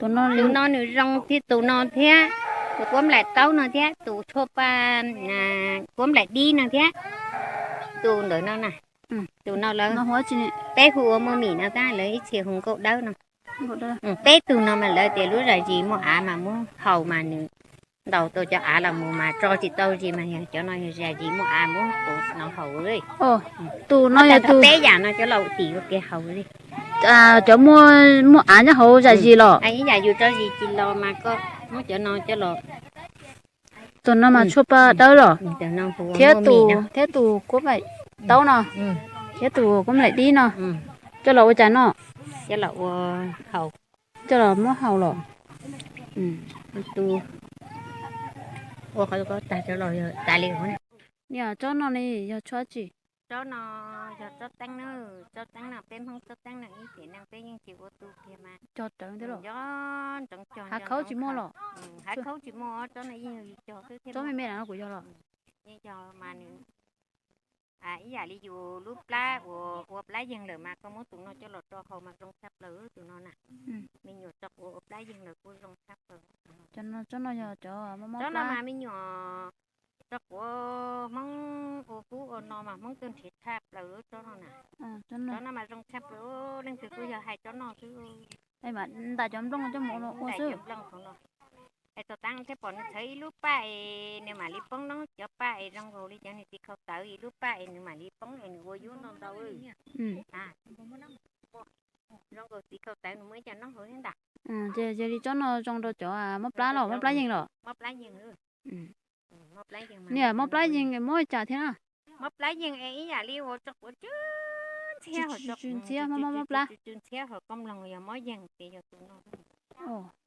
Tus no nws zoo thiab tus no thiab, tus kuab nplaim taub no thiab tus tshuaj pa kuab nplaim dib no thiab. Tus ntawm no na, tus no lawv, peb hu ua muaj mim no tab lawv ib txhia hu nkauj dawb no. Peb tug no mas lawv tias lub zam zis muaj av mas muab haus mas nws ntaus tau cov av los mus mas tso tsis tau zis mas yog cov no yog zam zis muaj av muab tus no haus li. Tus no yog tus peb yam no cov laus tim ua ke haus li. Cov muaj, muaj av nyob hauv zam zis los? Ib yam yus tso zis tsis los mas koj muab cov no coj los. Tus no mas tshuaj pa dawb los? Thiab tus, thiab tus kuab nplaim taub no, thiab tus kuab nplaim dib no, coj los ua cas no? Coj los ua haus. Coj los muab haus los? Tus ua qhov tag coj los tas li. Niam, tsob no ne yog tshuaj tsi? Tsob no yog tsob teeb na, tsob teeb no peb Hmoob tsob teeb no ib tiam neej peb yeej tsis ua tu kiag mas cog rawv thiab los? Hav khaub tsis muaj los? Hav khaub tsis muaj, tsob no yeej yog cog xwb thiab. Tsob me me no kuv yog los? Yeej yog mas nws ib yam li yus lub plab uas ua plab yeeg lawm mas koj muab tus no coj los rau haus mas zoo tshaj plaws tus no na. Me nyuam tso quav ua plab yeeg lawm kuj zoo tshaj plaws. Cov no, tsob no yog cov mob, tsob no mas me nyuam tso quav Hmoob ua kub ua no mas Hmoob tuaj nrhiav tshaj plaws tsob no na. Tsob no mas zoo tshaj plaws, leej twg kuj yog hais tsob no xwb. Mas ntas cov nplooj coj mus ua xwb. Nplooj hauv no. Es txog tav thiab pom nws txhawv ib lub paj es nws mam li poob noob cov paj es zoo nkaus li cov nws txiv khau tawv ib lub paj es nws mam li poob es nws ua yub ntau ntau. Zoo nkaus txiv khau tawv nws muaj ib co noob hauv thiab ntag. Ces yog li tsob no zoo rau cov mob plab los mob plab yeeg los? Mob plab yeeg. Niam, mob plab yeeg mob li cas thiab na? Mob plab yeeg es ib yam li uas tso quav tsw ntxhiab, tsw ntxhiab, mob mob plab, tsw ntxhiab hauv koj mloog yog mob yeeg ces yog tus no.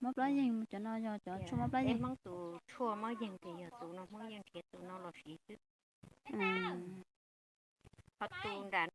Mob plab yeeg cov no yog cov tshuaj mob plab yeeg. Hmoob tus tshuaj mob yeeg ces yog tus no, Hmoob yeej nrhiav tus no los siv xwb. Ho tus nram